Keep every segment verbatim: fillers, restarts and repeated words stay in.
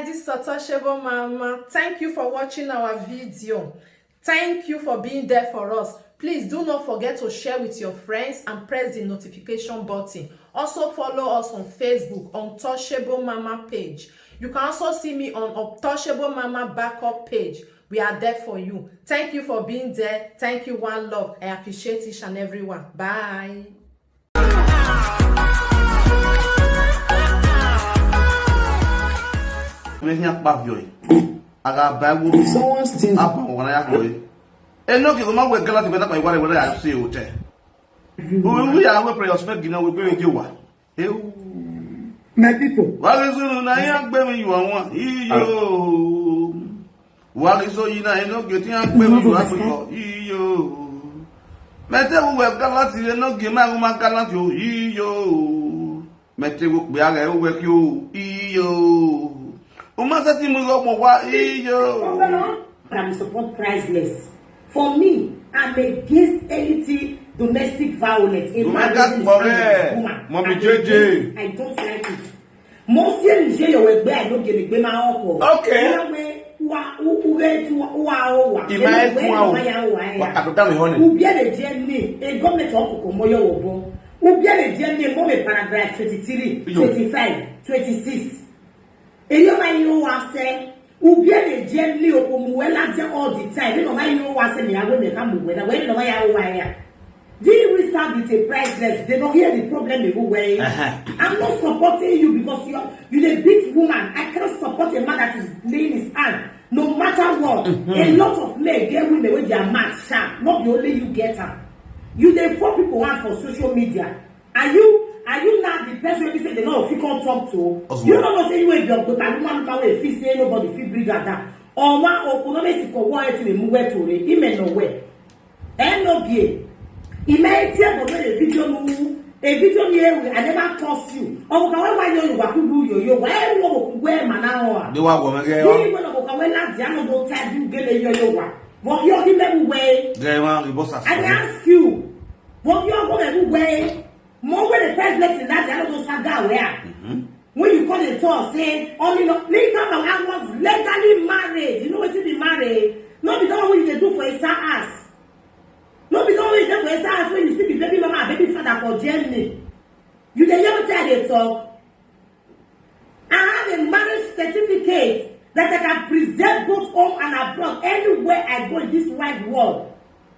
This is Untouchable Mama. Thank you for watching our video. Thank you for being there for us. Please do not forget to share with your friends and press the notification button. Also follow us on Facebook, Untouchable Mama page. You can also see me on Untouchable Mama backup page. We are there for you. Thank you for being there. Thank you, one love. I appreciate each and every one. Bye. Mehia kpavio. Aga baiwo. Someone still. Apa wana ya koi. Eno ki kuma we gala tibeta kwa iwale wala ya si ute. Uwe ya we prayer smek gina we gbe wa. Eu. My people. Wagizunu na ya gbe mi yuwa wa. Iyo. Wagizo yina eno geti ya gbe mi yuwa ko. Iyo. Mete uwe gala ti eno gi ma ma gala ti o. Iyo. Mete wo gbe aga uwe ki o. Iyo. Uma sa ti mu go mo wa. Iyo. I'm support priceless. For me, I'm against anything domestic violence. A man raising his hand on a woman. Mommy J J. I don't like it. Mo si en je yo we gbe I no gele gbe ma oko. Okay. Wa u u ge tu wa o wa. Ima e ku a o. Wa ka do da mi hone. U bi e le je ni e government o ko mo yo wo bo. U bi e le je ni mo me paragraph twenty-three, twenty-five, twenty-six. E yo ma yo wa se. Ubiere gently okomuwela there all the time. You know why you want to me away me come with that. When you know why I why. Deal with that with a priceless. They don't hear the problem they go away. I'm not supporting you because you are you a big woman. I cannot support a man that is laying his hand. No matter what, a lot of men get women with their mouth sharp. Not the only you get her. You dey four people one for social media. Are you are you not the person wey be say they no fit come talk to? You no know say you wey be ogbota luma luma wey fit say nobody fit bring am down. Ọnwa okwu no make you go wetin dey move well to re ime no well. Ẹ no bie. Ime etie go make a video nu a video ni ewu I never curse you. Ọmọ kan wẹ́n wá yọ Yorùbá kúrú yòyó wá ẹ wọ́n kò kú wẹ́n màná wọn. Bí wàá wọ̀ mẹ́gẹ́ wá. Bí ìwé lọ́kọ̀ kan wẹ́n láti àná tó tẹ́jú gẹ́lẹ́ yọ Yorùbá. Wọ́n yọ kí mẹ́rù wẹ́. Gẹ́gẹ́ wọn ìbọn sàṣẹ. I dey ask you. Wọ́n yọ ọkọ mẹ́rù wẹ́. Mo wey dey first blessing that day, I no go sat down where. When you come dey talk say only no leave am I was legally married. You know wetin be married? No be the one wey you dey do for inside house. No be the one wey you dey for inside house when you still be baby mama and baby father for Germany. You dey hear wetin I dey talk? I have a marriage certificate that I can present both home and abroad anywhere I go in this wide world.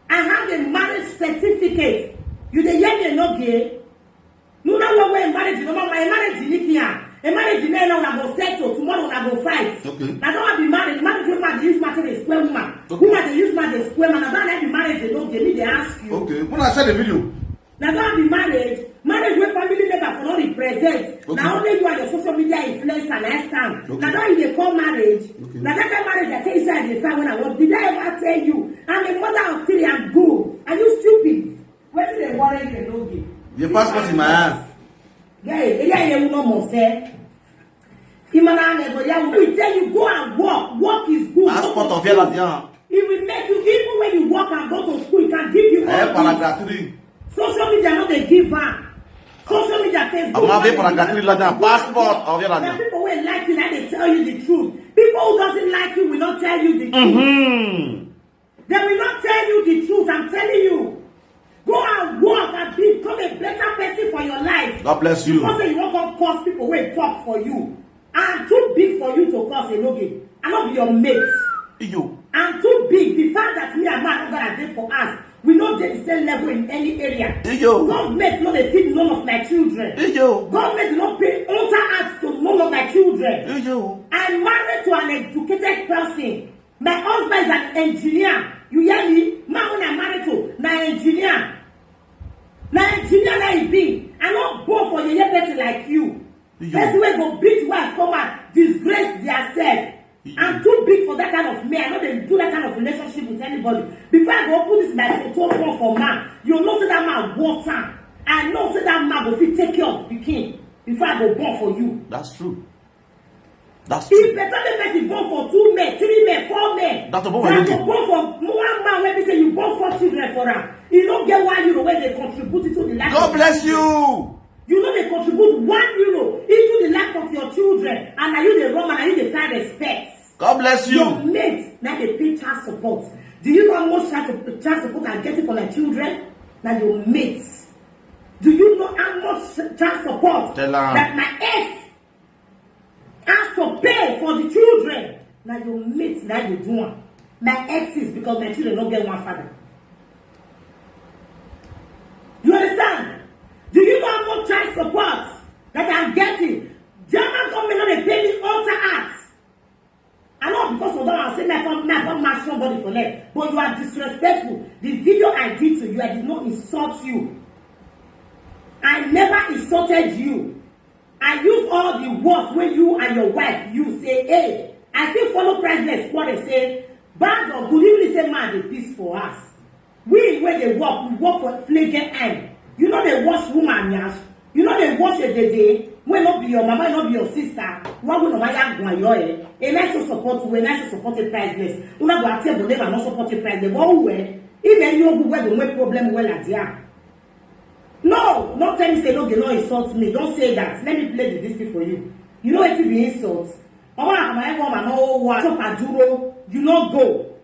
I have a marriage certificate. You dey hear me no gay? No na one way marriage no my marriage ni kia. A marriage ni na una go settle tomorrow una go fight. Okay. I don't want be married. Marriage wey man dey use market dey square woman. Okay. Woman dey use man dey square man. I don't like the marriage dey no gay. Me dey ask you. Okay. Una share the video. Na don be marriage, marriage wey family member for no represent. Okay. Na only you and your social media influencer na stand. Okay. Na don you dey call marriage. Okay. Na that kind marriage I tell you say I dey find when I was. Did I ever tell you? I'm a mother of three. I'm good. Are you stupid? Wetin dey worry you no give? The passport in my hand. Yeah, yeah, yeah, you no more sir. Imana ane go ya we tell you go and work. Work is good. Passport of Yeladian. It will make you, even when you work and go to school, it can give you all. Eh, paragraph three. Social media no dey give am. Social media, Facebook. Ama be paragraph three la da passport of your radio. People wey like you, na dey tell you the truth. People who doesn't like you will not tell you the truth. Mm-hmm. They will not tell you the truth. I'm telling you. Go and work and become a better person for your life. God bless you. Because you won't come cause people wey talk for you. I'm too big for you to cause a no game. I no be your mate. Iyo. I'm too big. The fact that me and my brother are there for us, we no dey the same level in any area. Iyo. Government no dey feed none of my children. Iyo. Government no pay enter out to none of my children. Iyo. I'm married to an educated person. My husband is an engineer. You hear me? Man when I married to, na engineer. Na engineer na he be. I no go for yeye person like you. Person wey go beat wife come out, disgrace their self. I'm too big for that kind of man. I no dey do that kind of relationship with anybody. Before I go open this my photo phone for man, you know say that man worth am. I know say that man go fit take care of pikin before I go born for you. That's true. That's true. If better make person born for two men, three men, four men. That's a born for one man wey be say you born four children for am. You no get one euro wey dey contribute to the life. God bless you. You no dey contribute one euro into the life of your children, and na you dey run, and na you dey find respect. God bless you. Your mate na dey pay child support. Do you know how much child sup- child support I'm getting for my children? Na your mate. Do you know how much child support Tell am. that my ex has to pay for the children? Na your mate na dey do am. My exes, because my children no get one father. You understand? Do you know how much child support that I'm getting? German government no dey pay me alter act. I know because of that, I say my come my come match somebody for leg. But you are disrespectful. The video I did to you, I did not insult you. I never insulted you. I use all the words wey you and your wife use say, hey, I still follow president quarrel say, bad or good, even say man dey peace for us. We wey dey work, we work for flagrant eye. You no dey wash woman yansh. You no dey wash a dede wey no be your mama, no be your sister. Why we no buy that one your eh? A nice to support you, a nice to support a priceless. Una go attend but never not support a priceless. But who eh? If any of you wey go make problem well at there. No, no tell me say no, they no insult me. Don't say that. Let me play the this thing for you. You know what be insult? Omo na my mama no wa chop aduro. You no go.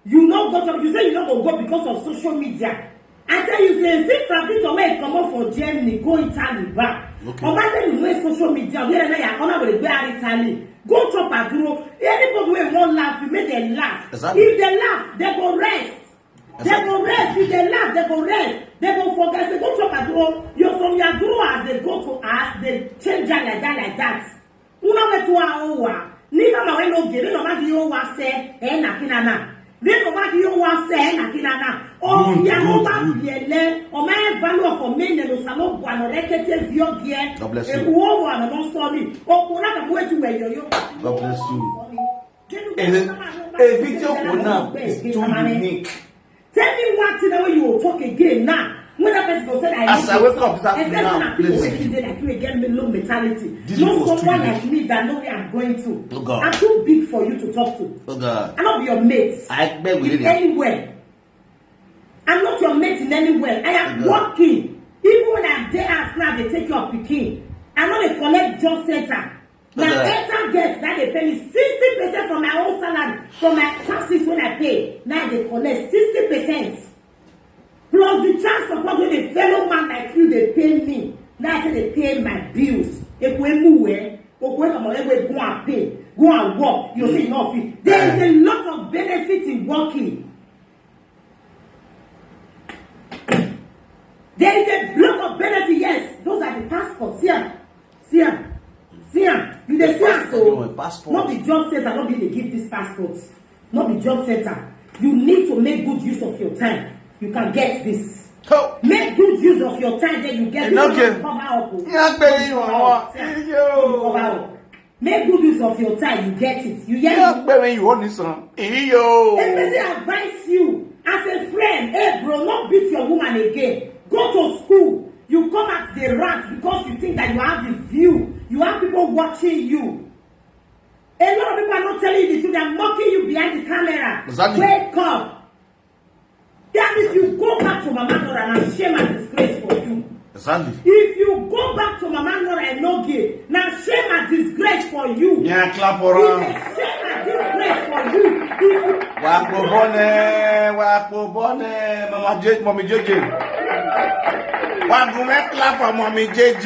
You no go chop. You say you no go go because of social media. I tell you say since Rabito wey comot for Germany go Italy back. Okay. Omo tell you wey social media where na ya ona wey go Italy. Go chop aduro. Anybody wey wan laugh, you make them laugh. Exactly. If they laugh, they go rest. They go rest. If they laugh, they go rest. They go forget. They go chop aduro. You from your aduro as they go to us, they change that like that, like that. Una wetu aowa. Ni mama we no gere no ma di owa se e na kinana. Ni no ma di owa se e na kinana. O Good, ya no good, ma good. Biele. O ma e value for me ne no sa no gwa no rekete vio die. God bless E you. ku owa no no so ni. O ku na ka wetu we yo yo. God bless you. And a video for now is too unique. Tell me one thing that when you will talk again now. When that person go say that As I wake up this afternoon now, people please. Wey dey like you again, me low mentality. This No was too someone late. Like me that know where I'm going to. Oh God. I'm too big for you to talk to. Oh God. I'm not your mate. I beg with In you. Anywhere. I'm not your mate in anywhere. I am Oh God. Working. Even when I'm there, ask now they take care of pikin. I know they collect job center. Now Okay. Enter guest now they pay me sixty percent from my own salary, from my taxes when I pay. Now they collect sixty percent. Plus the chance of what when a fellow man like you they pay me. Now I say they pay my bills. If we move where, or when I'm already go and pay, go and work, you say no fee. There is a lot of benefit in working. There is a block of benefit, yes. Those are the passports. See am. See am. See am. You dey see am so. Passport. Not the job center, not be dey give this passport. Not the job center. You need to make good use of your time. You can get this. Ho! Make good use of your time, then you get Enough it. Game. Cover up. Oh. Yeah, baby, you want Cover up. Make good use of your time, you get it. You hear me? Yeah, baby, you want this one. Iyo. If person advise you as a friend, hey bro, not beat your woman again. Go to school. You come at the rant because you think that you have the view. You have people watching you. A lot of people are not telling you the truth. They're mocking you behind the camera. Exactly. Wake up. Then if you go back to Mama Nora, na shame and disgrace for you. Exactly. If you go back to Mama Nora and no gay, na shame and disgrace for you. Yeah, clap for It's her. A shame and disgrace for you. If you Wakpo bone, wakpo bone, Mama J, Mommy J J. Wagume clap for Mommy J J.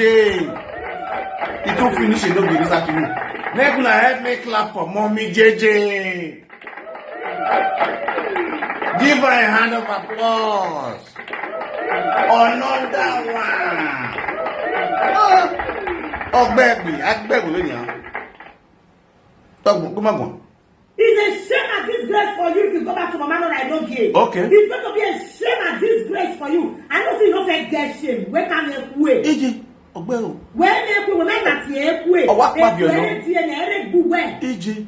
It will finish in no be this afternoon. Make una help me clap for Mommy J J. Give her a hand of applause. Another one. Ah. Ọgbẹ́gbì, agbẹ́gbì lónìí. Ah. Tọ́gbọ̀n, kó má gbọ̀n. It's a shame and disgrace for you if you go back to Mama Nora and no gay. Okay. It's going to be a shame and disgrace for you. I don't see no fair get shame. Where can you quit? Iji, ọgbẹ́ o. Where may quit? Where not here quit? Oh, what part you know? Where na ere good where? Iji.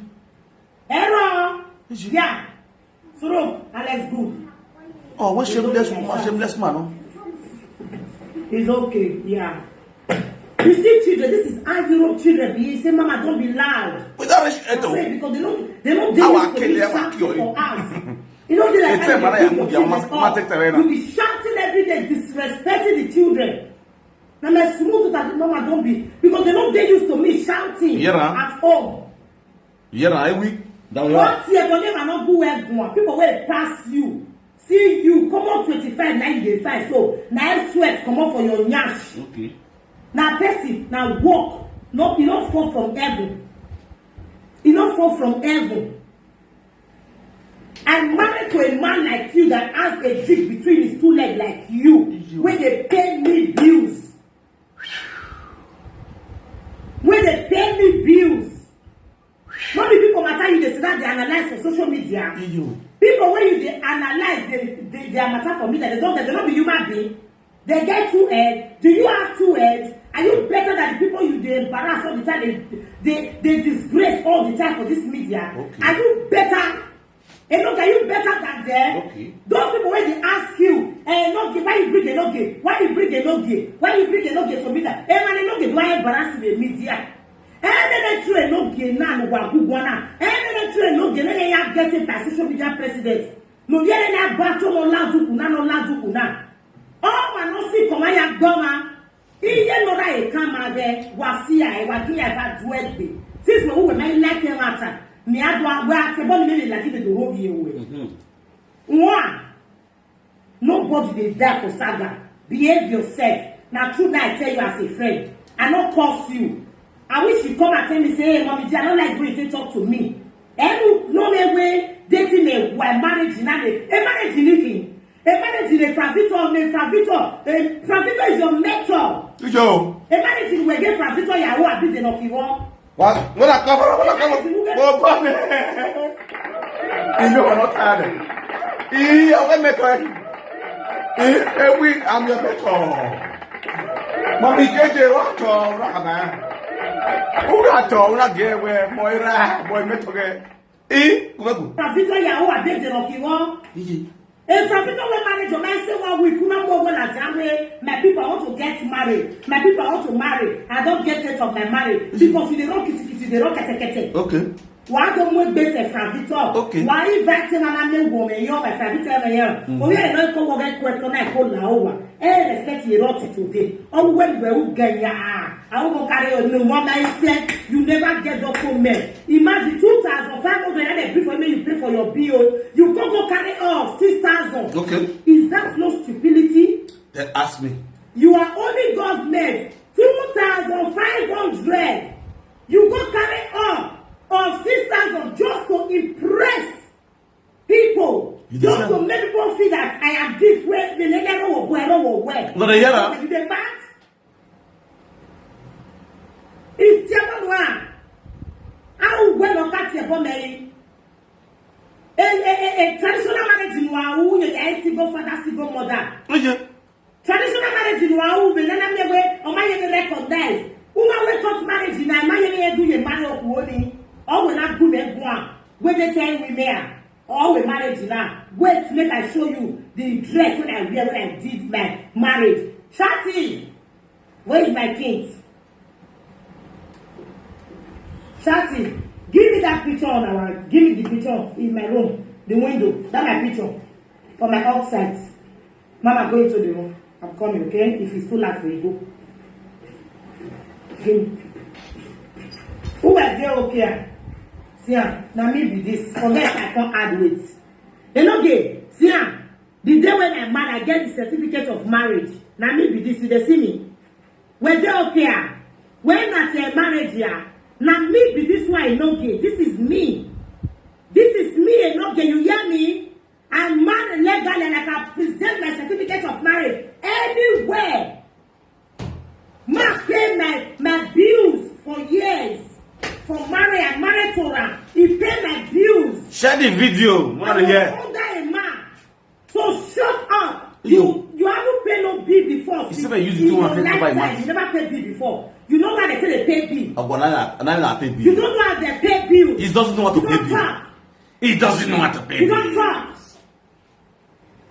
Error. Iji. Yeah. So, Alex good. Oh, what shameless woman, shameless man. Oh. It's okay. Yeah. You see children, this is how Europe children be. You say, Mama, don't be loud. We don't reach I Eto. say because they don't, they don't Our deal with kid, police our shouting kid. For us. You know, they like It's a how mother, they I'm do with your you, kids I'm all. not take the You be shouting every day, disrespecting the children. And I smooth it as normal, don't be, because they don't get used to me shouting Yeah, na. At home. Yeah, na, I will. That will What year go never not go where go on? People will pass you. See you, come on twenty-five, now you dey five. So now I sweat, come on for your nyash. Okay. Now person, now walk. No, you don't fall from heaven. You don't fall from heaven. I'm married to a man like you that has a dick between his two legs like you, You. Where they pay me bills. Where they pay me bills. Not the people matter you they sit down they analyze for social media. You. People when you they analyze they, they, their matter for me that they don't get, they not be human being. They get two heads. Do you have two heads? Are you better than the people you they embarrass all the time? They, they, they disgrace all the time for this media. Okay. Are you better? Enoge, are you better than them? Okay. Those people when they ask you, eh, Enoge, why you bring Enoge? Why you bring Enoge? Why you bring Enoge to me that? Eh, man, Enoge, do I embarrass you in the media? Eh, then they throw Enoge now, no, wa, gu, gu, na. Eh, then they throw Enoge, then they have getting by social media president. No, yeah, then I battle no lazuku na, no lazuku na. Oh, I no see come ya goma. Iye no ra e kama de, wa si ya, e wa ki ya ba duegbe. Since we were my like a matter, me I do, we are the body me like it the whole year way. Mhm. One, nobody dey die for saga. Behave yourself. Na true that I tell you as a friend. I no curse you. I wish you come and tell me say, hey, mommy, I don't like the way you take talk to me. Every no me way dating a why marriage na dey. A marriage in anything. A marriage in a Fravito, a Fravito, a Fravito is your mentor. Yo. A marriage in we get Fravito Yahoo abi the lucky one. What? When I come, when I come, oh, come here. You know I'm not tired. He, I will make her. He, every, I'm your mentor. Mommy, J J, what? What? Who got to? What? Get where? Boy, right? Boy, mentor. He, come on. Fravito Yahoo abi the lucky one. He, If some people will marry your man say one week, una go go na jam way. My people, I want to get married. My people, I want to marry. I don't get it of my marriage because you dey rock it, you dey rock kete kete. okay. Wa go mo gbese Fravito. Okay. Wa invite na na me wo me yo my Fravito me yo. O ye no ko wo get question na ko la o wa. Eh, respect you rock it today. Oh, when we will get ya. I will go carry your no one night set. You never get document. Imagine two thousand five hundred and they pay for me, you pay for your bill. You go go carry off six thousand. Okay. Is that no stupidity? Then ask me. You are only government two thousand five hundred. You go carry off of six thousand just to impress people. You Just deserve to make people feel that I am this way. The nigga no will wear, no will wear. No, they hear that. You dey mad? It's Jabonwa. How well on that Jabon me? A, a, a, a traditional marriage in Wahu, you guys still go father, still go mother. Okay. Traditional marriage in Wahu, we nana me we, or my you recognize. Who are we got marriage in my you do you marry or who only? Or we not good at one. Where they tell we mayor. Or we marriage now. Wait, make I show you the dress when I wear when I did my marriage. Shati, where is my king? Shati, give me that picture on our, give me the picture in my room, the window. That my picture for my outside. Mama, go into the room. I'm coming, okay? If it's too late for you, go. Give me. Who are they okay? See am, na me be this. Forget I can't add weight. They no gay. See am. The day when I marry, I get the certificate of marriage. Na me be this. You dey see me? Were they okay? Ah? When at your marriage, yeah. Na me be this one, no gay. This is me. This is me, no gay. You hear me? I marry legally and I can present my certificate of marriage anywhere. Ma pay my, my bills for years. For marry, I marry Torah. He pay my bills. Share the video. One I of the was year. Under a man. So shut up. Yo. You you haven't paid no bill before. You see, I use it to In one your thing to buy lifetime, mask. You never pay bill before. You know why they say they pay bill. Agbonala, Anala pay You bill. Don't know how they pay bill. He doesn't know how to You pay don't bill. Talk. He doesn't know how to pay You don't bill. Talk.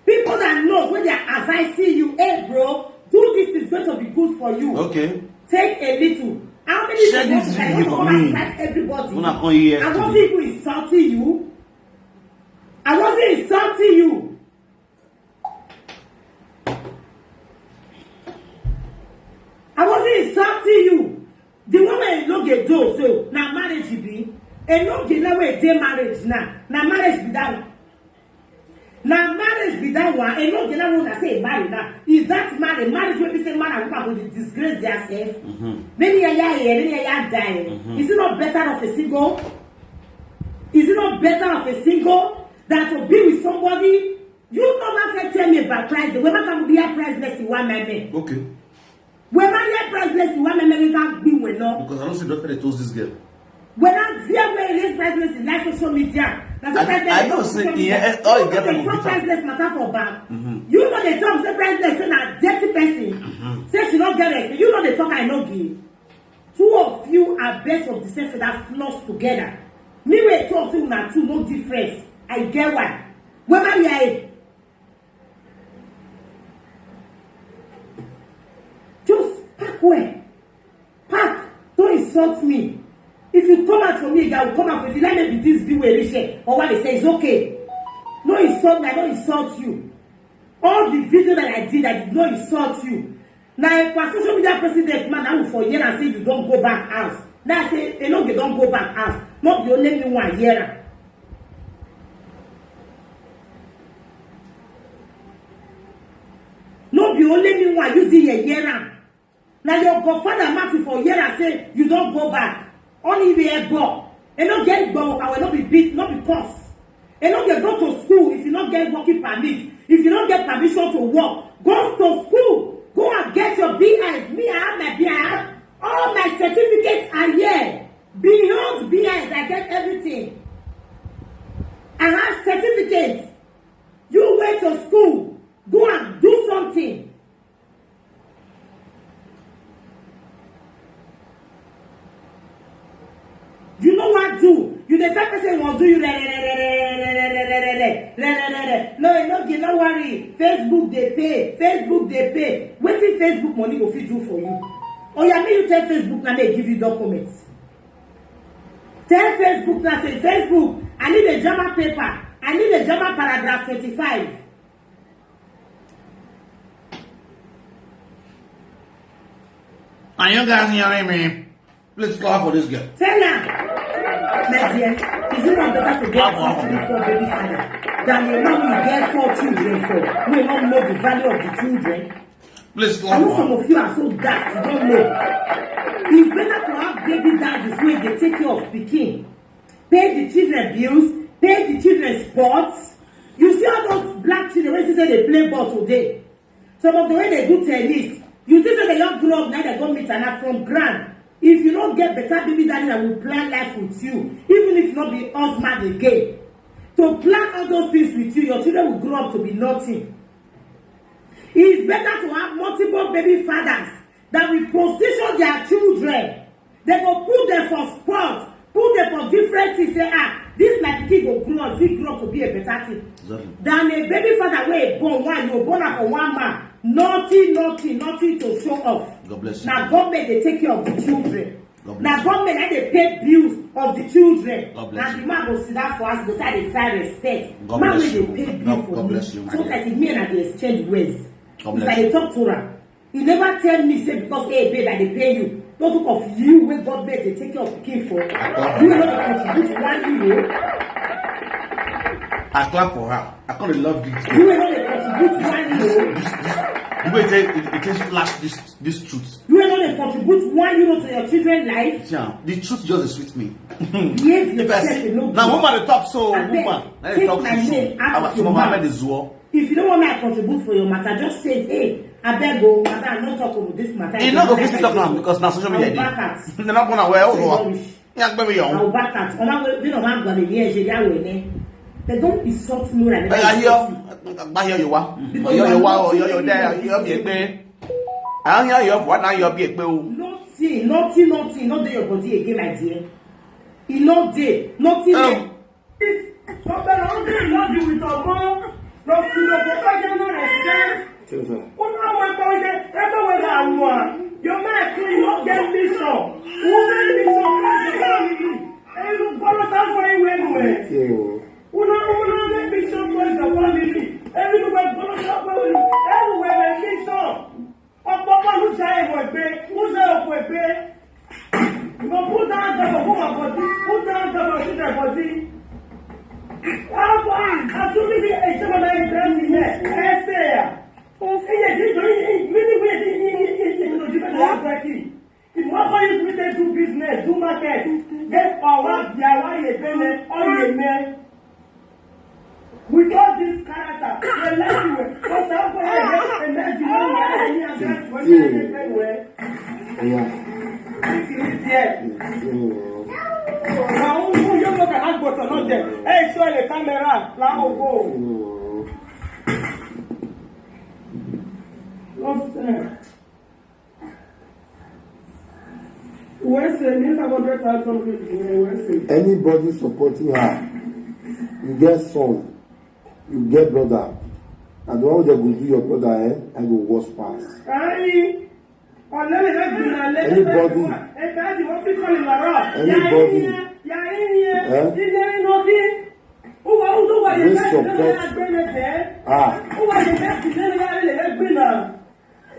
People that know when they are advising you, hey bro, do this is going to be good for you. Okay. Take a little. How many Share people this that video you for come and me. Advise everybody? Una come here I wasn't today. Even insulting you. I wasn't insulting you. Insulting you. The one wey no get do so na marriage e be. E no get na wey dey marriage na na marriage be that one. Na marriage be that one. E no get na wey una say e marry na. Is that marriage? Marriage wey be say man and woman go dey disgrace their self. Many yaya here, many yaya die. Is it not better of a single? Is it not better of a single than to be with somebody? You no man fit tell me about price. The woman can be a priceless in one man. Okay. When I hear priceless, you want America be well, no? Because I don't see doctor dey toast this girl. When I hear where it is priceless in live social media, na so I- I know say e- all e get from Peter. Priceless matter for back. You know the talk say priceless say na dirty person. Say she no get it. You know the talk I no give. Two of you are best of the same feather floss together. Me wey talk say una two no difference. I get why. When I hear it, just pack well. Pack, don't insult me. If you come out for me again, I will come out for you. Let me be this be where reach here. Or what they say is okay. No insult me, I don't insult you. All the video that I did, I did not insult you. Now, if a social media president man, I will for year and say you don't go back house. Now I say, Enoge don't go back house. Not be only me one year. No be only me one use the year year am. Na your godfather Matthew for here and say you don go back. Only the ego. E no get go, I will not be beat, not be curse. E no get go to school if you not get working permit. If you not get permission to work, go to school. Go and get your B I. Me, I have my B I. I have all my certificates are here. Beyond B I, I get everything. I have certificates. You went to school. Go and do something. You know what do? You dey tell person wan do you re re re re re re re re re re re re re re. No, no, no worry. Facebook dey pay. Facebook dey pay. Wetin Facebook money go fit do for you? Oya, make you tell Facebook na make give you documents. Tell Facebook na say, Facebook, I need a German paper. I need a German paragraph twenty-five. Are you guys hearing me? Please clap for this girl. Tell her. My dear, is it not better to get four children for baby father than a man you get four children for? We don't know the value of the children. Please I clap know for some her. Of you are so daft, you don't know. It's better to have baby daddies wey dey take care of pikin, pay the children bills, pay the children sports. You see all those black children wey say dey play ball today. Some of the way they do tennis, you think say they don grow up now they go meet and from ground. If you don't get better baby daddy that will plan life with you, even if not be husband again, to plan all those things with you, your children will grow up to be nothing. It's better to have multiple baby fathers that will position their children. They go put them for sports, put them for different things. Say, ah, this my pikin go grow up, fit grow up to be a better thing. Exactly. Than a baby father wey born one, you born am for one man. Nothing, nothing, nothing to show off. God bless you. Na government dey take care of the children. God Na bless you. Government na dey pay bills of the children. God bless Na you. The man go sit down for house go start dey sign respect. God Man bless wey you. Dey pay bill God- for God me. Bless you, my So dear. Like me and I dey exchange words. God If bless I you. Dey talk to her, you never tell me say because hey babe I dey pay you. No talk of you wey government dey take care of pikin for. You no dey contribute one euro. I clap for her. I can't love this You girl. Wey no dey contribute one euro. This, this, the way it, it, it is flash this this truth. You wey no dey contribute one euro to your children life. Yeah, the truth just dey sweet me. Behave If I yourself see alone. Now woman dey talk so Abeg, woman. Let take me talk my truth. Name out Our of your some of mouth. Ahmed is war. If you don't want me to contribute for your matter, just say, hey, I beg, oh, madam, no talk about this matter. You no go fit talk now because na social media I will back dey. Out. They not gonna wear Say over. rubbish. Yeah, baby, I young. Will back out. Ọmọ wo bí ọmọ àgbà lè ní ẹ̀ṣẹ̀ yàwó ẹ̀ ní. They don't insult me like I that. Hear, I hear you wa. Because Hear you you are wa. not Hear you there. Hear me pe. I hear you wa. Now hear me pe o. Nothing, nothing, nothing. Not dey your body again, my dear. E no dey. Nothing. Oh. Dey. Ọbẹ̀ ló ń dé ìlọ́dún with ọgbọ́n. Lọ sí lọ bọ́ bá jẹ́ náà rẹ̀ ṣiṣẹ́. Ó ní ọmọ ẹgbẹ́ oúnjẹ ẹgbẹ́ wo ni àwọn à? Your mind clean, you no get mission. Who get mission? Who get family? Ẹyin ló gbọ́ ló sáfọ́ ìwé ìwé. Who no who no get mission for your family? Ẹyin ló gbọ́ ló sáfọ́ ìwé ìwé. Ẹyin ló gbọ́ mission. Ọ̀pọ̀ ọmọ ló ṣe àìmọ̀ pé ó ṣe How far? As soon as you say my name, ẹ ṣe ya. Ẹ ṣe ya. Ẹ yẹ kí n sọ yìí, mí ní wíyẹ kí n yí yí yí yí lójú bẹ́ẹ̀ ni wọ́n fẹ́ kí. If you want to use me to do business, do market, get power, be our yebene, or yeme. With all this character, the life you were, because I'm going to imagine when we are any other when we are anywhere. Yeah. This is it here. Mm. Now, who you look at, I got another. Hey, show the camera. Now, go. Mm. Nonsense. Where's the next hundred thousand people? Where's the Anybody supporting her, you get son, you get brother, and the one wey dem go do your brother, eh, I go worse pass. Ayi, ọ̀lẹ́lẹ̀ lẹ́gbẹ̀ẹ́ náà lẹ́gbẹ̀ẹ́ Anybody? Ẹ̀ka ti wọ́n fi kọ́ni lọ́rọ̀. Anybody? Yàrá yẹn, Eh? ilé iná bí. Ó wà ó tó wà yẹn We bẹ́ẹ̀ support. Agbẹ́lẹ̀ bẹ́ẹ̀. Ah, Ó wà yẹn bẹ́ẹ̀ sì lẹ́nu yàrá lè lẹ́gbẹ̀ẹ́ náà.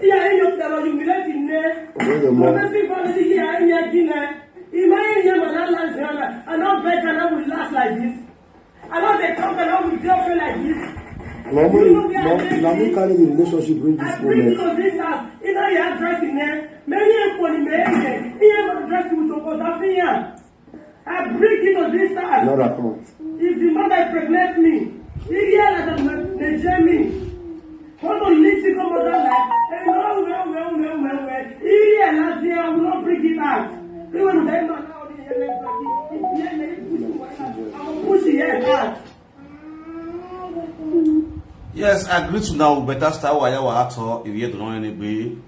Ìyá yẹn yóò tẹ̀lé ọdún mi lẹ́sìn ní. ọ̀rẹ́ rẹ̀ mọ́. Wọ́n fẹ́ fi bọ́ọ̀lù sí ìyá yẹn gílẹ̀. Ìmọ̀ yẹn yẹn mọ̀ náà láti ọ̀nà. I no beg and I will laugh like this. I no dey talk and I will dey open like this. Na me, na, na me carry the relationship reach I this bring you moment. to this house. You know you address me. Many a funny man. He have address you to Kodafiya. I bring you to this house. Not at all. If the mother pregnant me, he realize that they shame me. What to leave to come out that life? And well, well, well, well, well, well. He realize that I will not bring it out. Even if they know now, they hear me, I will push the head out. Yes, I greet you now. Better star waya wa ato. If you don't anybody,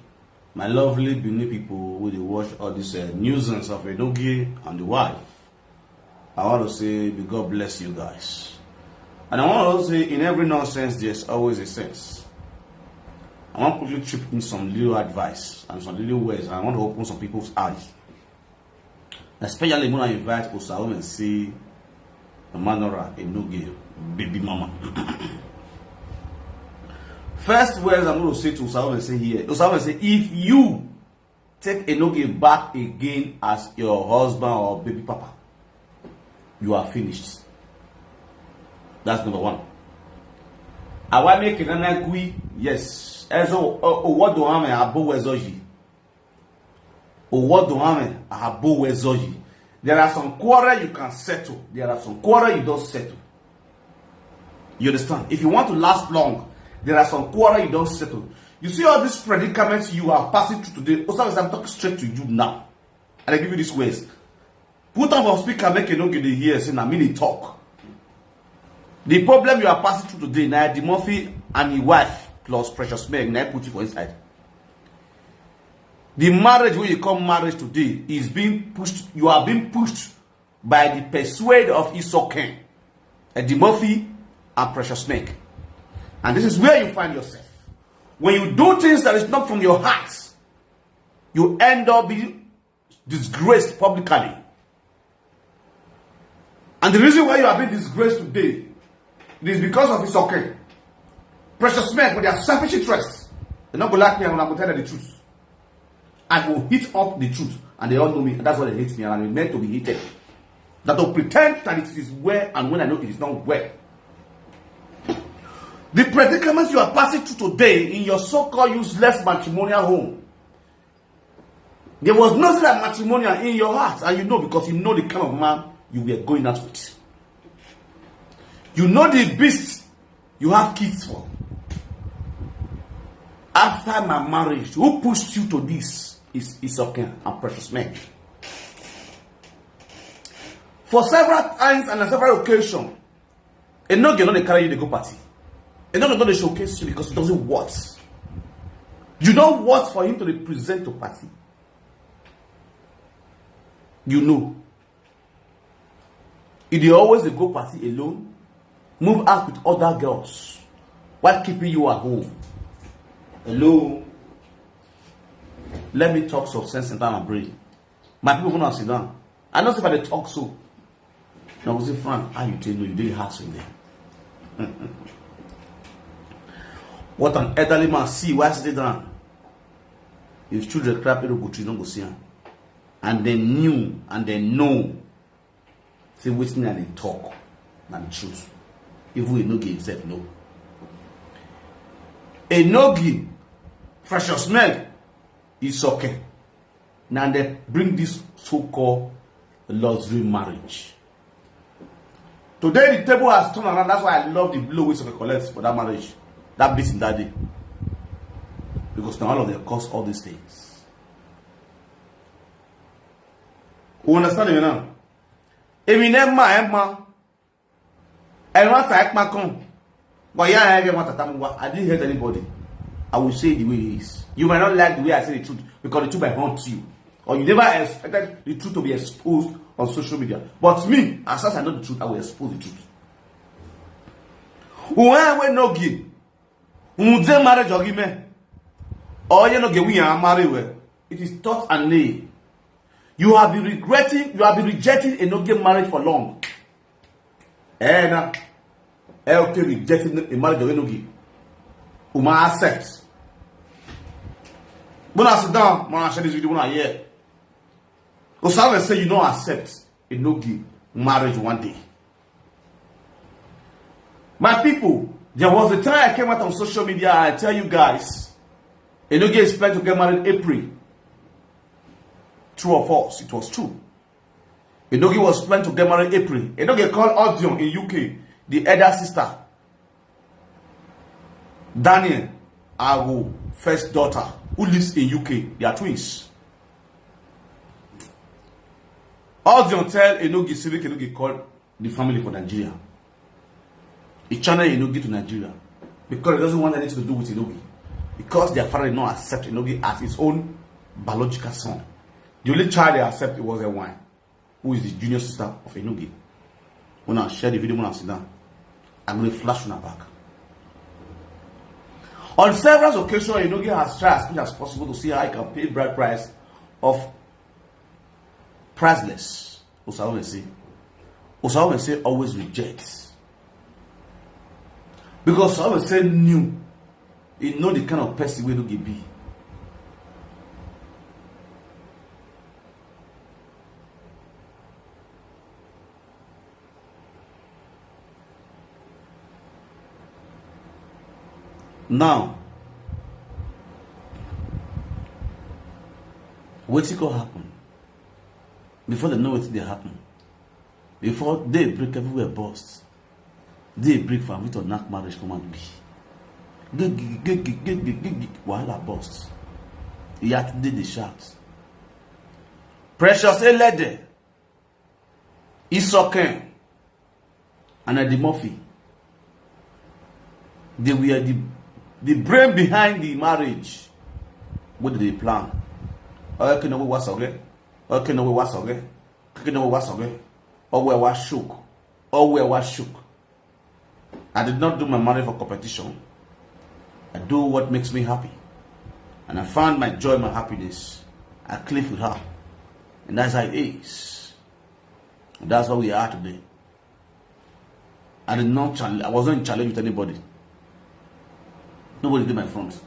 my lovely Benin people, will they watch all this uh, nuisance of Enogie and the wife? I want to say, may God bless you guys. And I want to say, in every nonsense, there's always a sense. I want to quickly chip in some little advice and some little words. I want to open some people's eyes. Especially when I invite Osaum and say, Mama Nora, Enogie, baby mama. First words I'm going to say to Osaum and say here, Osaum and say, if you take Enogie back again as your husband or baby papa, you are finished. That's number one. Awa make nana gui, yes. Ezo o what do hame abo wezoji. O what do hame abo wezoji. There are some quarrel you can settle. There are some quarrel you don't settle. You understand? If you want to last long, there are some quarrel you don't settle. You see all these predicaments you are passing through today. Osama, I'm talking straight to you now. And I give you these words. Put on for speaker, make you no get the ear, say, "Na me dey talk." The problem you are passing through today, now the Murphy and his wife plus Precious Meg, now put you for inside. The marriage where you come marriage today is being pushed, you are being pushed by the persuade of Isoken, Eddie Murphy, and Precious Meg. And this is where you find yourself. When you do things that is not from your heart, you end up being disgraced publicly. And the reason why you are being disgraced today is because of Isoken. Precious Meg, for their selfish interests, they not go like me and I go tell them the truth. I go hit up the truth, and they all know me, and that's why they hate me, and I'm meant to be hated. That to pretend that it is well, and when I know it is not well. The predicaments you are passing through today in your so-called useless matrimonial home, there was nothing like matrimonial in your heart, and you know, because you know the kind of man you were going out with. You know the beast you have kids for. After my marriage, who pushed you to this is Isoken and Precious Men. For several times and on several occasions, Enoge no dey carry you dey go party. Enoge no dey showcase you because he doesn't want. You don't want for him to represent to party. You know. He dey always dey go party alone, move out with other girls, while keeping you at home. Hello. Let me talk some sense into my brain. My people, when I sit down, I know if I dey talk so. Now, go say, "Frank, how you take know? You dey hard swing there." What an elderly man see while sitting down. If children cry, people go tree, no go see am. And they knew, and they know. Say wetin I dey talk. Na the truth. Even Enogie himself know. Enogie, Precious Men, it's okay. Now they bring this so-called luxury marriage. Today the table has turned around. That's why I love the blow wey Soke collect for that marriage, that beating that day. Because now all of them cause all these things. You understand me now? Eminem ma, Emma. Everyone type my come. But yeah, everyone tata me. I didn't hurt anybody. I will say it the way it is. You might not like the way I say the truth because the truth might haunt you. Or you never expected the truth to be exposed on social media. But me, as far as I know the truth, I will expose the truth. When we no give, we dey marriage argument. Or you no get we are married well. It is thought and nay. You have been regretting, you have been rejecting Enogie marriage for long. Eh, na. Eh, okay, rejecting a marriage of Enogie. Uma accept. When I sit down, when I share this video, when I hear. Osama say you don't accept Enogie marriage one day. My people, there was a time I came out on social media and I tell you guys, Enogie is planned to get married April. True or false? It was true. Enogie was planned to get married April. Enogie called Audion in U K, the elder sister, Daniel Awo, first daughter, who lives in U K. They are twins. Audion tell Enogie, Siri Enogie called the family for Nigeria. He channeled Enogie to Nigeria because he doesn't want anything to do with Enogie. Because their father did not accept Enogie as his own biological son. The only child they accept was a wine, who is the junior sister of Enogie. When I share the video, when I sit down, I'm going to flash on her back. On several occasions, Enogie has tried as much as possible to see how he can pay bride price of priceless. Osawemese. Osawemese always rejects. Because Osawemese knew, he know the kind of person wey Enogie be. Now, wetin go happen? Before dem know wetin dey happen, before day break, everywhere burst. Day break, for Victor knack marriage come out, gigi, gigi, gigi, gigi, wahala burst. Iyatunde dey shout. Precious Elede, Isoken, and Eddie Murphy, they were the, the brain behind the marriage wey dem dey plan. Oyo kina we wasoge, oyo kina we wasoge, kina we wasoge. Owe wa shook, owe wa shook. I did not do my marriage for competition. I do what makes me happy. And I found my joy, my happiness. I click with her. And that's how it is. That's what we are today. I did not challenge. I wasn't in challenge with anybody. Nobody did my front.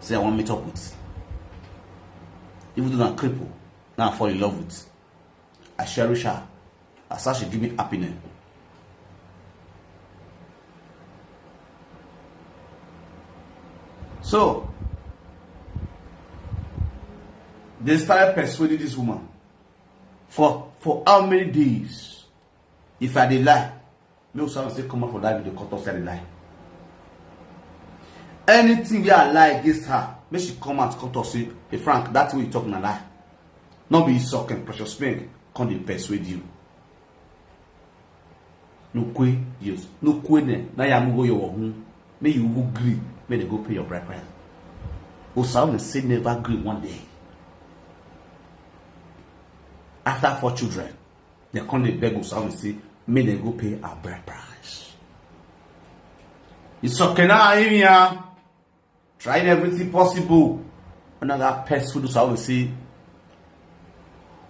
Say I want meet up with. Even though I'm cripple, now I fall in love with. I cherish her. As such, she give me happiness. So, they started persuading this woman. For, for how many days? If I dey lie, make Osama say come out for that video, come talk say I dey lie. Anything wey I lie against her, make she come out, come talk say, "Hey, Frank, that thing wey you talk na lie." No be Isoken, Precious Men come dey persuade you. No kwe, yes. No kwe ne, na ya mugo yo hu. Make you go gree, make dem go pay your bride price. Osama say never gree one day. After four children, dem come dey beg Osama say make dem go pay her bride price. Isoken na him ya. Trying everything possible. Another person do so say,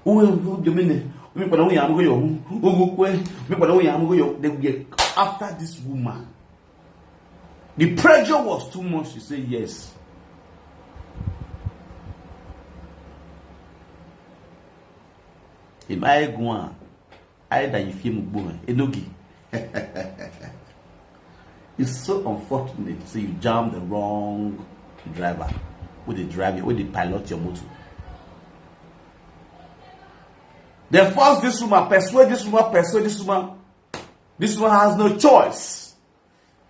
"Uwe, uwe, uwe, uwe, uwe, uwe, uwe, uwe, uwe, uwe, uwe, uwe, uwe, uwe, uwe, uwe." They were after this woman. The pressure was too much. She said yes. If I go on, Either you feel mugbo, eh, Enogi. It's so unfortunate. So you jam the wrong driver. With the driver, with the pilot your motor. They force this woman, persuade this woman, persuade this woman. This woman has no choice.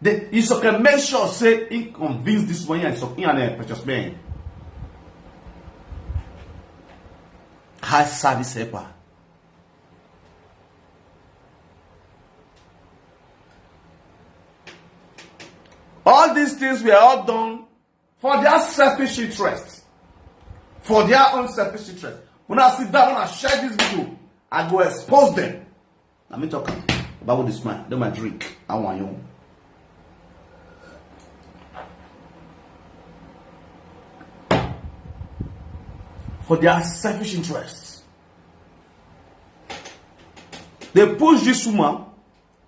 They, you can make sure say he convince this woman and so he and a precious man. High service helper. All these things were all done for their selfish interest. For their own selfish interest. When I sit down, when I share this video, I go expose them. Let me talk about this man. Don't my drink. I want you. For their selfish interests. They push this woman,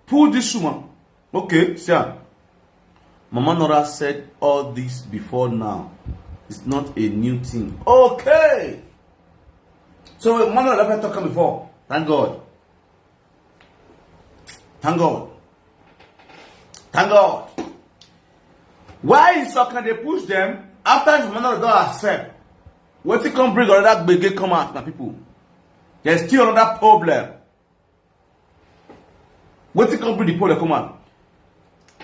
pull this woman. Okay, see her. Mama Nora said all this before now. It's not a new thing. Okay. So Mama Nora never talk before. Thank God. Thank God. Thank God. Why is so can they push them after the Mama Nora don't accept? What it come bring another gbege come out, my people? There's still another problem. Wetin come bring the problem come out?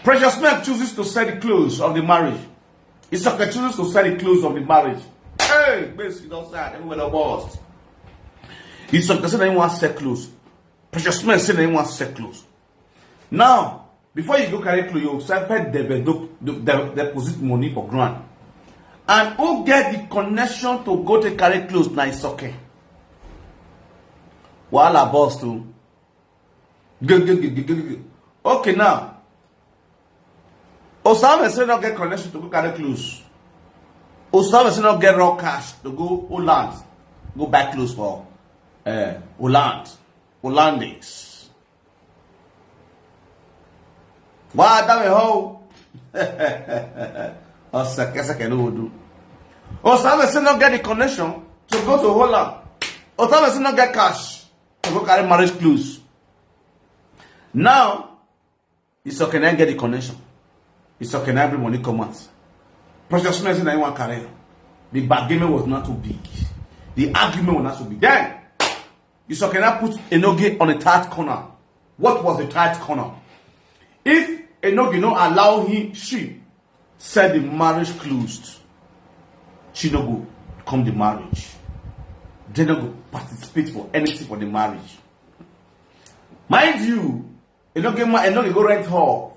Precious Mike chooses to sell the clothes of the marriage. Isoke chooses to sell the clothes of the marriage. Hey, Grace, you don't say everywhere the boss. Isoke say na him wan sell clothes. Precious Mike say na him wan sell clothes. Now, before you go carry clothes, you sell first develop, de-, deposit money for ground. And who get the connection to go to carry clothes na Isoke? Wahala boss too. Go, go, go, go, go, go. Okay, now. Osama say not get connection to go carry clothes. Osama say not get raw cash to go Holland, go buy clothes for uh, Holland, Hollandaise. Why that we how? Osama say no do. Osama say not get the connection to go to Holland. Osama say not get cash to go carry marriage clothes. Now, Isoke na get the connection. Isoke na bring money come out. Precious Mike say na him wan carry am. The bargain was not too big. The argument was not too big. Then, Isoke na put Enogi on a tight corner. What was the tight corner? If Enogi no allow him, she said the marriage closed. She no go come the marriage. They no go participate for anything for the marriage. Mind you, Enogi ma-, Enogi go rent hall.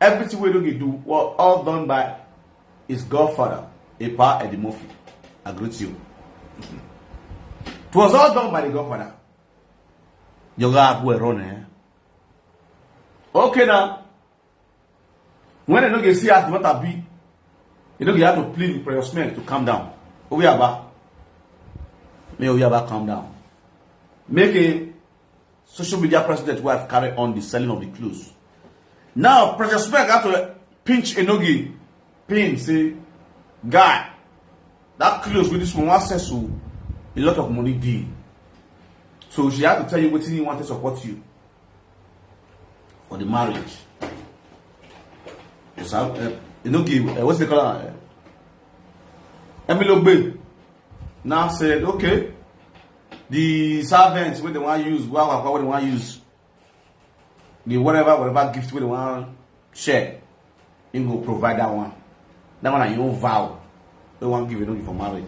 Everything wey Enogi do was all done by his godfather, Epa Eddie Murphy. I greet you. It was all done by the godfather. Yoga Abu Erone, eh? Okay now. When Enogi see as the matter be, Enogi had to plead with Precious Mike to calm down. Oyaba. May Oyaba calm down. Make a social media president wife carry on the selling of the clothes. Now, Precious Mike had to pinch Enogi, pin, say, "Guy, that clothes with this one, one sense, so a lot of money deal." So she had to tell you what he wanted to support you for the marriage. So, uh, Enogi, uh, what's the color? Uh, Emilogbe now said, "Okay, the servants, what they want to use, what, what, what they want to use, the whatever, whatever gift, what they want to share, he go provide that one. That one, I own vow. They want to give it only for marriage."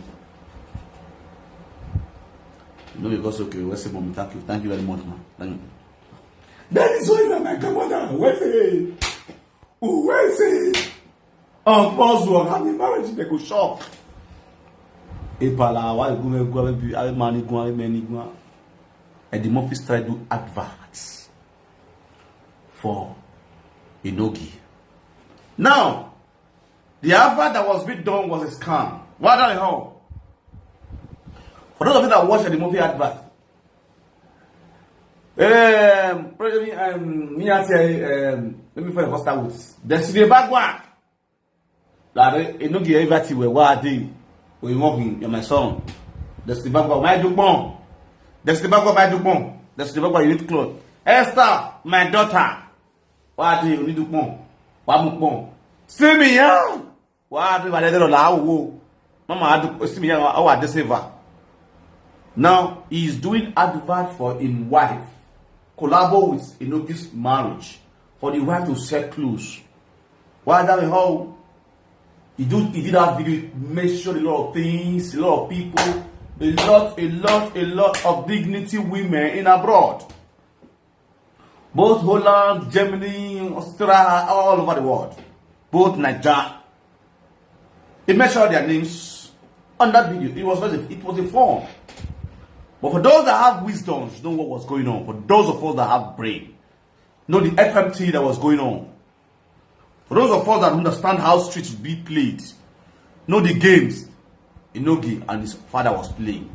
No, because, okay, we say, "Mommy, thank you. Thank you very much, man. Thank you." That is why na my grandmother wey say, who wey say, um, boss will have a marriage, they go shock. Epala, why you go, go, go, go, money go, money go. And the Murphy try do adverts for Enogi. Now, the advert that was being done was a scam. Why the hell? For those of you that watch the movie advert, um, probably, um, me, I say, um, let me first start with Destiny Bagwa. Lare, Enogi everything we wa dey. We want him, you're my son. Destiny Bagwa, my Dupont. Destiny Bagwa, my Dupont. That's the way you eat cloth. Esther, my daughter. Why do you need to pon? Why mu pon? See me here. Why do I let her allow? Mama, I do see me here. How I deceive her? Now he's doing advert for him wife. Collabo with Inogi's marriage for the wife to sell clothes. Why that how he do he did that video, make sure a lot of things, a lot of people, a lot, a lot, a lot of dignity women in abroad. Both Holland, Germany, Australia, all over the world. Both Nigeria. He mentioned their names on that video. It was not a, it was a form. But for those that have wisdoms, know what was going on. For those of us that have brain, know the F M T that was going on. For those of us that understand how streets be played, know the games Inogi and his father was playing.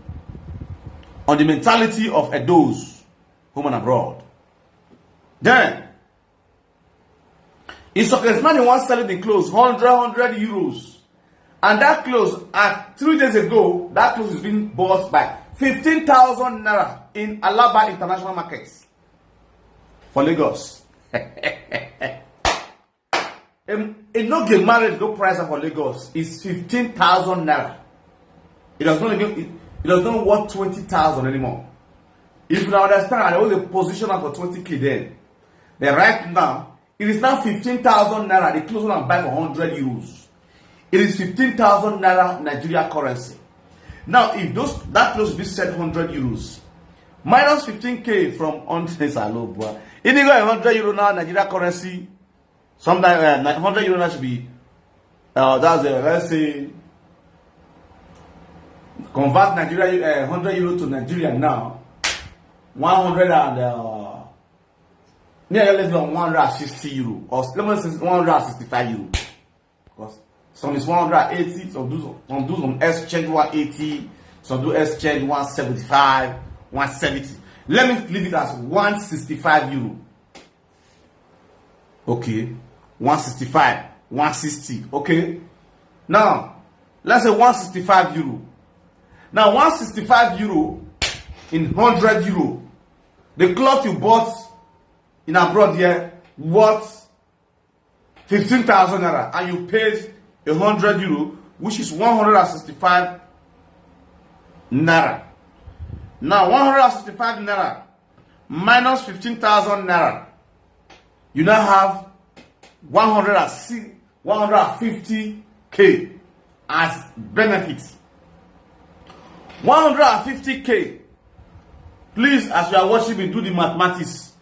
On the mentality of Edos, home and abroad. Then, in Sokesmani wants selling the clothes, hundred, hundred euros. And that clothes, at three days ago, that clothes is being bought by fifteen thousand naira in Alaba International Markets for Lagos. Um, a no game marriage go price for Lagos is fifteen thousand naira. It does not give, it, it does not worth twenty thousand anymore. If you understand, I was a position for twenty K then. Then right now, it is now fifteen thousand naira. The clothes one buy for hundred euros. It is fifteen thousand naira Nigeria currency. Now, if those that clothes be set hundred euros, minus fifteen K from on this alobua, it is a hundred euro now Nigeria currency. Sometimes uh, hundred euro now should be, uh, that's uh, let's say, convert Nigeria uh, hundred euro to Nigeria now. One hundred and uh, nearly less than one hundred sixty euro, or let me say one hundred sixty-five euro. Because some is one hundred eighty, some do some, some do some exchange one eighty, some do exchange one seventy-five, one seventy. Let me leave it as one sixty-five euro. Okay, one sixty-five, one sixty. Okay, now let's say one sixty-five euro. Now one sixty-five euro in hundred euro, the cloth you bought in abroad here worth fifteen thousand naira, and you paid a hundred euro, which is one hundred and sixty-five naira. Now one hundred and sixty-five naira minus fifteen thousand naira, you now have one hundred and six, one hundred and fifty K as benefits. One hundred and fifty K. Please, as you are watching me, do the mathematics.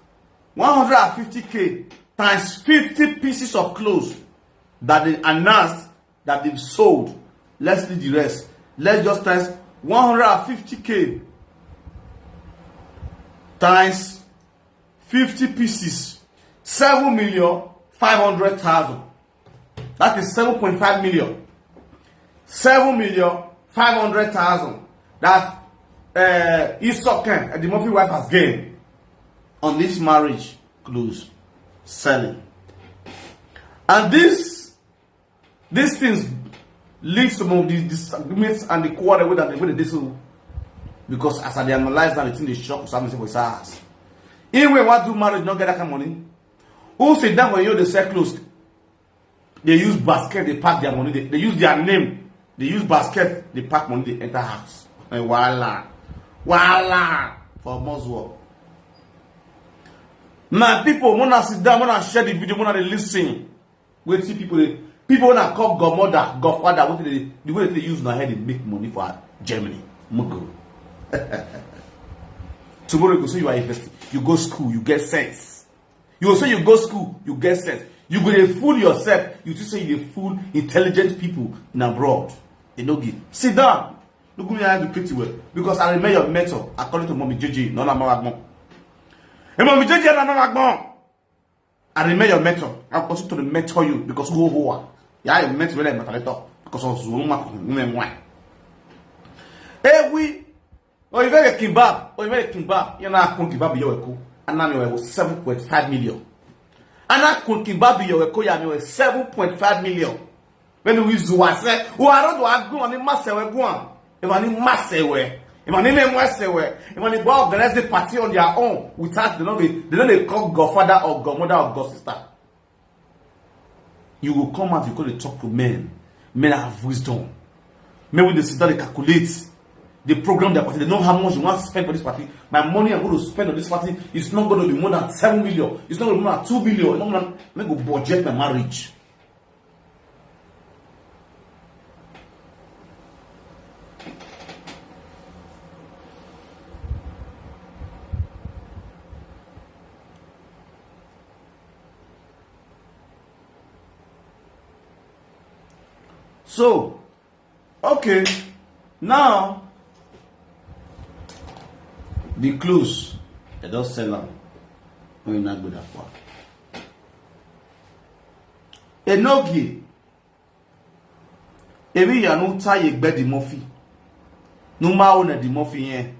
One hundred and fifty K times fifty pieces of clothes that they announced that they've sold. Let's leave the rest. Let's just times one hundred and fifty K times fifty pieces, seven million five hundred thousand. That is seven point five million. Seven million five hundred thousand that uh, Isoken, the Murphy wife, has gained on this marriage clothes selling. And this these things lead some of the disagreements and the quarrel with that with the disagree. Because as I dey analyze that, the thing dey shock some people say, "Even when one do marriage, not get that kind of money." Who sit down for you, they sell clothes. They use basket, they pack their money. They, they use their name. They use basket, they pack money, they enter house. And voila. Voila. For Moswell. My people, when I sit down, when I share the video, when I listen, wait see people, they, people when I call godmother, godfather, what they, the way they use my head, they make money for Germany. Mugo. Tomorrow you go say you are investing. You go school, you get sense. You go say you go school, you get sense. You go dey fool yourself. You think say you dey fool intelligent people in abroad. They no give. Sit down. Look me and educate you well. Because I remember your mentor, according to Mommy J J, Nona Maragbon. Hey, Mommy J J, Nona Maragbon. I remember your mentor. I also to the mentor you because who who are. Yeah, I met really mentor because of Zuma women wine. Hey, we. Oh, you very kimbab. Oh, you very kimbab. You know, I couldn't kimbab your echo. And now you seven point five million. And I couldn't kimbab your echo. You seven point five million. When we zuwa say, who are not to go on the mass we go on. If I need mass we. If I name them West, eh, well, if I go organize the party on their own without, they don't, they don't dey call godfather or godmother or godsister. You go come out, you go dey talk to men. Men have wisdom. Men wey dey sit down, dey calculate, dey program their party. They know how much you want to spend for this party. My money I'm going to spend on this party is not going to be more than seven million. It's not going to be more than two million. It's not going to make go budget my marriage. So, okay, now the clothes, I don sell am. When you not good at work, enogie, ebi ya no tie egbe the Murphy. No ma one the Murphy yẹn.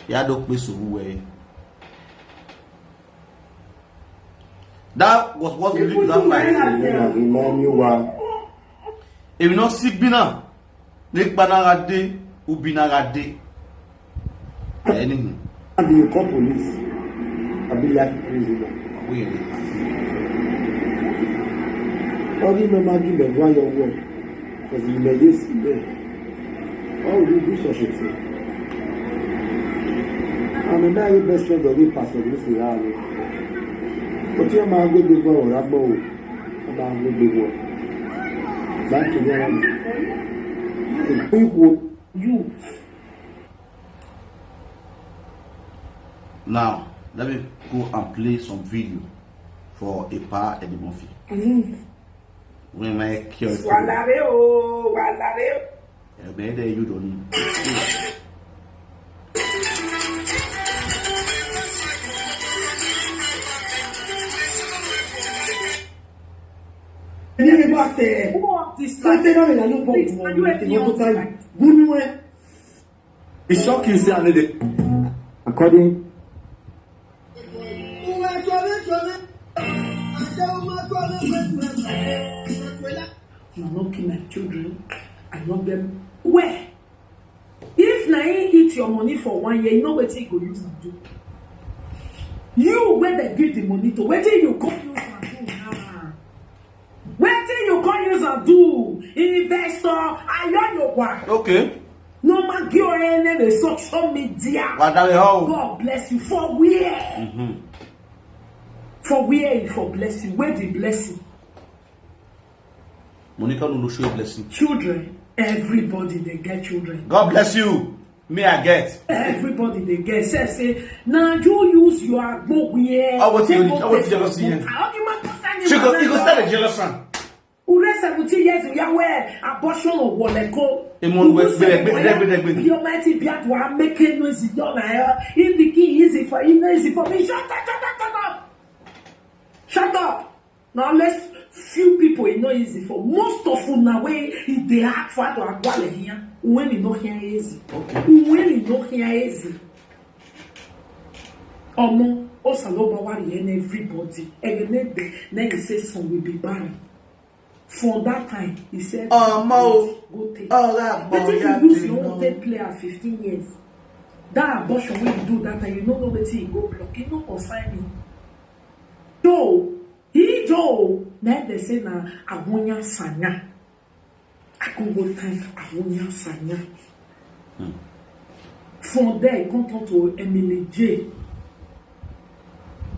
Ya do pe so we. That was what we did that fight. Remind me why. Èmi náà sí bínà nípa náà dé, ubi náà dé. Anything. Abi you call police? Abi like prison? We are the party. All the normal give them why your work. Because you may just see there. Why would you do such a thing? I'm a very best friend of you, Pastor Lucy Raro. But your man go do go or Rabo. Your man go do go. Back to the one. A quick one. You. Now, let me go and play some video for Epa Edimofi. Mm. When my cure. Walare o, walare o. Ebe de you don't. Ní ìbá ṣe ẹ̀. Who of this life? Sọ́tẹ́ náà ìlànà pọ̀ Please, jù can you help me ìwọ́n tó out? Táyì. Gúnú ẹ̀. It shock you say I no dey. According. Una no kill my children. I love them. Where? If na him eat your money for one year, you know wetin you go use am do. You wey dem give the money to, wetin you come use am do now? Wetin you come use am do? Investor, ayọyọwa. Okay. No man give any social media. Wa dale ho. God bless you. For where? Mm-hmm. For where he for bless you? Where the blessing? Monica no show blessing. Children, everybody they get children. God bless you. Me I get. Everybody they get. Say say now you use your agbo here. Oh, what you, oh, what you jealousy here? She go, you go start a jealous one. Ure seventeen years we are where abortion or waleko. Emo we gbe gbe gbe gbe. Your mighty be at one make it noise in your eye. In the key easy for you, easy for me. Shut up, shut up, shut up. Shut up. Now let's few people e no easy for. Most of una wey e dey hard for to agwale here. When e no hear easy. Okay. When e no hear easy. Omo, Osaloba worry and everybody. And then they, then he say some will be barren. From that time, he said, Omo, go take. All that boy, wetin you use your own take play at fifteen years? That abortion wey you do that time, you no know wetin you go block. You no concern me. Though, he Joe, na dem say na Awunya Sanya. I come go thank Awunya Sanya. Hmm. From there, he come turn to Emily J.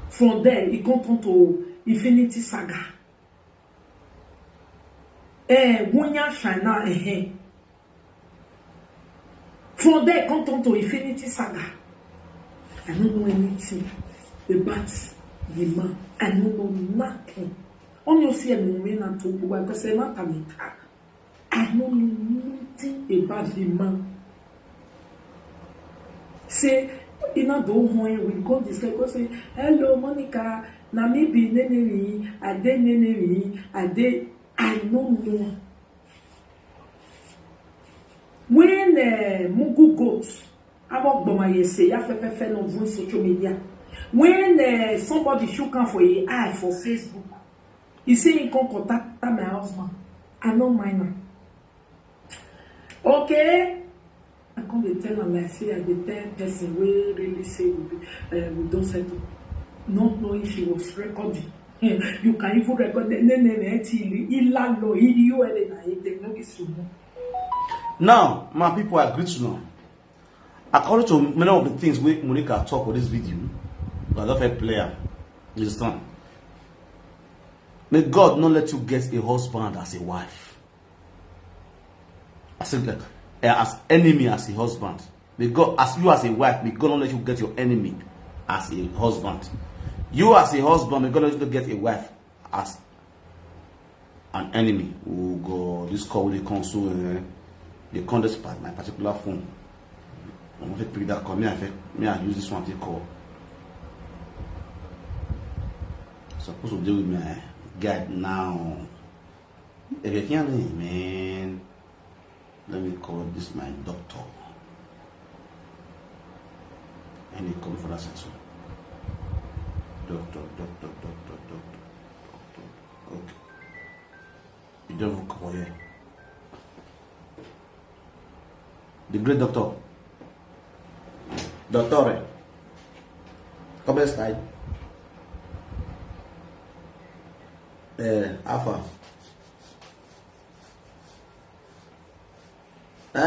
From there, he come turn to Infinity Saga. Eh, Wunya Shana, eh, eh. From there, come turn to Infinity Saga. I don't know anything about the man. I don't know nothing. Only you see a moment and talk about because I not talk. I don't know nothing about the man. Say, you know, don't hold him. We go this guy go say, "Hello, Monica. Na me be Neneri. I dey Neneri. I dey. I no know." When uh, Mugu goat, I'm not going to say, ya fe fe fe no vun social media. When uh, somebody shook am for a eye for Facebook, he say he come contact my husband. I no mind am. Okay. Come dey tell am like say I dey tell person wey really say we be, uh, we don settle, not knowing she was recording. You can even record the name, name, Etili, Ilalo, Idiyo, Elena, Ete, no be sumo. Now, my people, I greet you now. According to many of the things we Monica talk for this video, I don't fair player. You understand? May God not let you get a husband as a wife. As a, eh, as enemy as a husband. May God, as you as a wife, may God not let you get your enemy as a husband. You as a husband, may God not let you get a wife as an enemy. Oh God, this call will come so. Uh, they come this part, my particular phone. I'm going to pick that call. Me, I, fit- me, I use this one to call. Supposed to deal with my guide now. If you can't, man, let me call this my doctor. And he come for that section. Doctor, doctor, doctor, doctor, doctor. Okay. You don't look for here. The great doctor. Doctor, come inside. Eh, Alpha. Eh,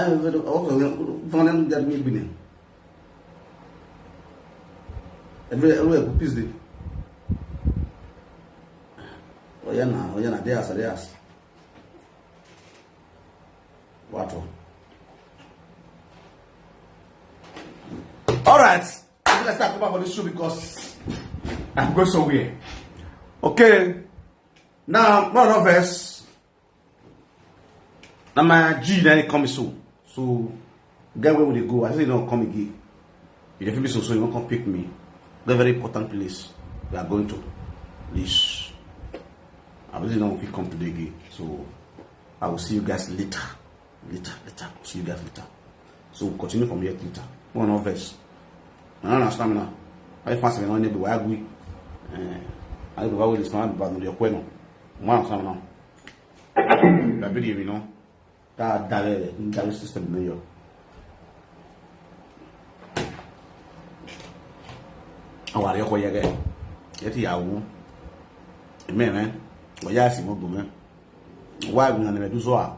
every, every, every, peace dey. Oh yeah, na, oh yeah, na, dey house, dey house. What? All right. I think I start come back for this show because I'm going somewhere. Okay. Now, more of us. Now my G then come so. So get where we dey go. I say you don't come again. You dey feel me so so you won't come pick me. Get very important place we are going to. Please. I really don't feel come today again. So I will see you guys later. Later, later. I'll see you guys later. So we'll continue from here later. One of us. I don't understand now. I fancy me no need to work with. Eh, I don't know how this man but no dey kweno. One understand now. That video, you know. That that that system no yo. Awari ọkọ yẹgẹ. Yẹ ti yà wú. Ẹ̀mí ẹ̀ mẹ́. Ọ̀yá sì mọ́ gbọ̀n mẹ́. Wá ìgbìmọ̀ ni ẹ̀dùn sọ́wà.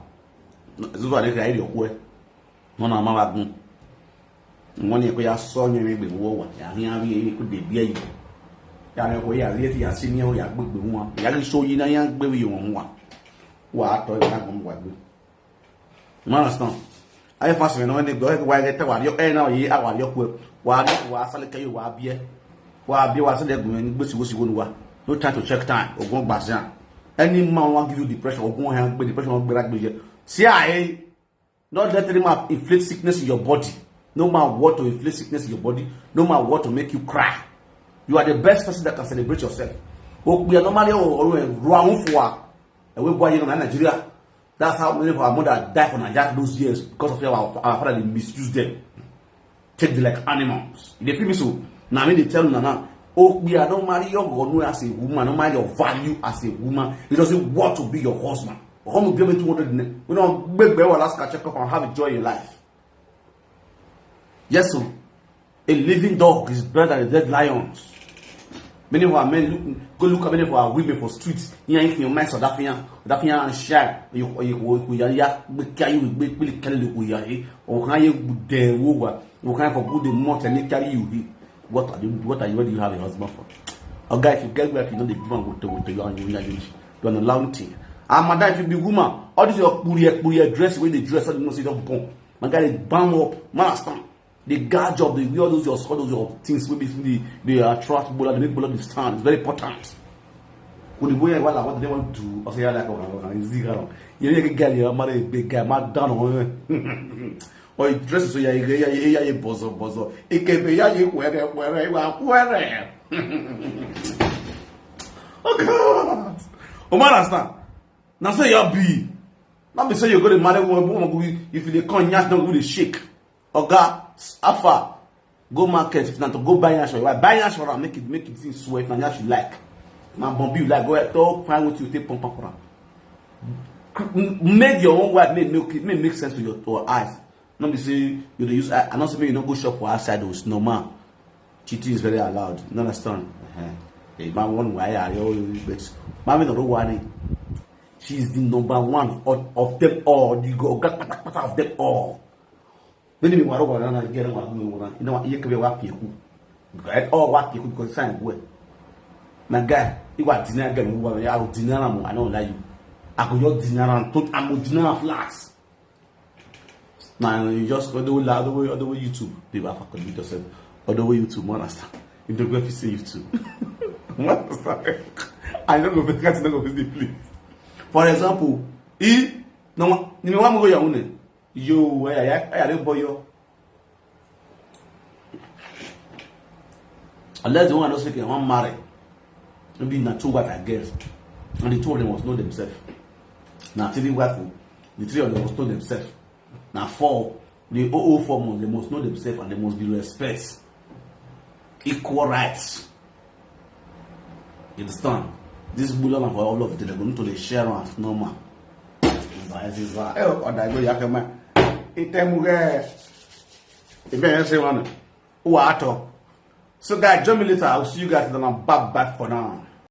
Ẹ̀dùn sọ́wà ní kí ayé ọkọ ẹ̀. Wọ́n náà máa wá gún. Wọ́n ní ẹ̀kọ́ ya sọ ọ́ yẹn gbè wọ́ wà. Yà á ní àrí ẹ̀yẹ kó dèbí ẹ̀yìn. Yà á ní ẹ̀kọ́ yà á rí ẹ̀ tí yà á sí ní ẹ̀hó yà á gbégbé wọn. Yà á rí sọ yìí náà yà á gbé wí wọn wà. Wà á tọ́ ìgbà gbọ́n wà gbé. You understand? Ayé fásitì mi náà wọ́n ní gbọ́ ẹ̀kọ́ wáyé tẹ́ wà á rí ẹ̀ náà yìí àwà á rí ọkọ ẹ̀. Wà á rí wà á sálẹ̀ kẹ́yọ̀ wà á bí ẹ̀. Wà á bí ẹ̀ wà á sálẹ̀ gùn ẹ̀ ní gbèsè wọ́sí wọ́n wa. No time to check time. Ogun gbà sí à. Any man wan give you depression, ogun ẹ̀ gbé depression wọn gbéra gbé yẹ. See, I don't let any man inflict sickness in your body. No man want to inflict sickness in your body. No man want to make you cry. You are the best person that can celebrate yourself. Okpia normally or or ru ahun fo a. Ewe gwa yin na Nigeria. That's how many of our mother die for Nigeria those years because of our, our father dey misuse them. Take them like animals. You dey feel me so? Now me dey tell you now. Okpia don't marry your God as a woman, don't marry your value as a woman. He doesn't want to be your husband. Come be two hundred. We don't beg beg last check up and have a joy in life. Yes, sir. A living dog is better than a dead lion. Many of our men look, go look at many of our women for streets. Yeah, if your man so that fian, that fian and shy. You you you you ya ya. Be carry you be be carry you ya. Or can you good day over? You can for good the month and they carry you. What are you? What are you? What do you have a husband for? A guy, if you get where if you know the woman with the with the young you you you on a long thing. And madam, if you be woman, all this your puri puri dress wey dey dress, all the most you don born. My guy dey bam up, man stand. Dey guard job, dey wear all those your all those your things wey be the the attract bola, dey make bola dey stand. It's very important. Kò ní bóyá ìwà làwọn tẹ̀lé wọn tù ọ̀sẹ̀ yàrá kan kan kan sí ìgbà náà. Yẹ́n yẹ kí gàlí ọmọ rẹ̀ gbé gàlí máa dáná wọn. Or you dress so ya ya ya ya ya bozo bozo. Ikebe ya ya kwere kwere wa kwere. Oh God. O ma understand? Na so you be. Not be say you go to marry one woman go if you dey come nyash down go dey shake. Oga, Afa, go market if not to go buy nyash for your wife. Buy nyash for am make it make it thing sweat na nyash you like. Na bombi you like go ahead talk find wetin you take pump am for am. Make your own wife make make make sense to your to her eyes. No be say you dey use, I, I no say make you no go shop for outside o, no man. Cheating is very allowed. You understand? Uh-huh. Hey, man, one way I always bet. Man, we no worry. She is the number one of, of them all. The go got of them all. When you want to run again, you know what you can be working. All work you could sign well. My guy, you are dinner again. You are dinner. I don't like you. I go your dinner and put. I'm dinner flats. Now you just all the way, all the way, all the way YouTube. People have to commit yourself. All the way YouTube, man, understand? If they go see YouTube, man, understand? I don't go because I don't go visit the place. For example, he no, you know, I'm going your own. Yo, I, I, I don't boy yo. Unless the one I don't say one marry, maybe na two wife I guess, and the two of them must know themselves. Now three wife, the three of them must know themselves. Now four, the O O four must, they must know themselves and they must be respect, equal rights. You understand? This bullet na for all of them. They go need to dey share am as normal. Ziza, eh, oh, I go yakama. It time we get. If I say one, who are talk? So guys, join me later. I will see you guys then. Bye bye for now.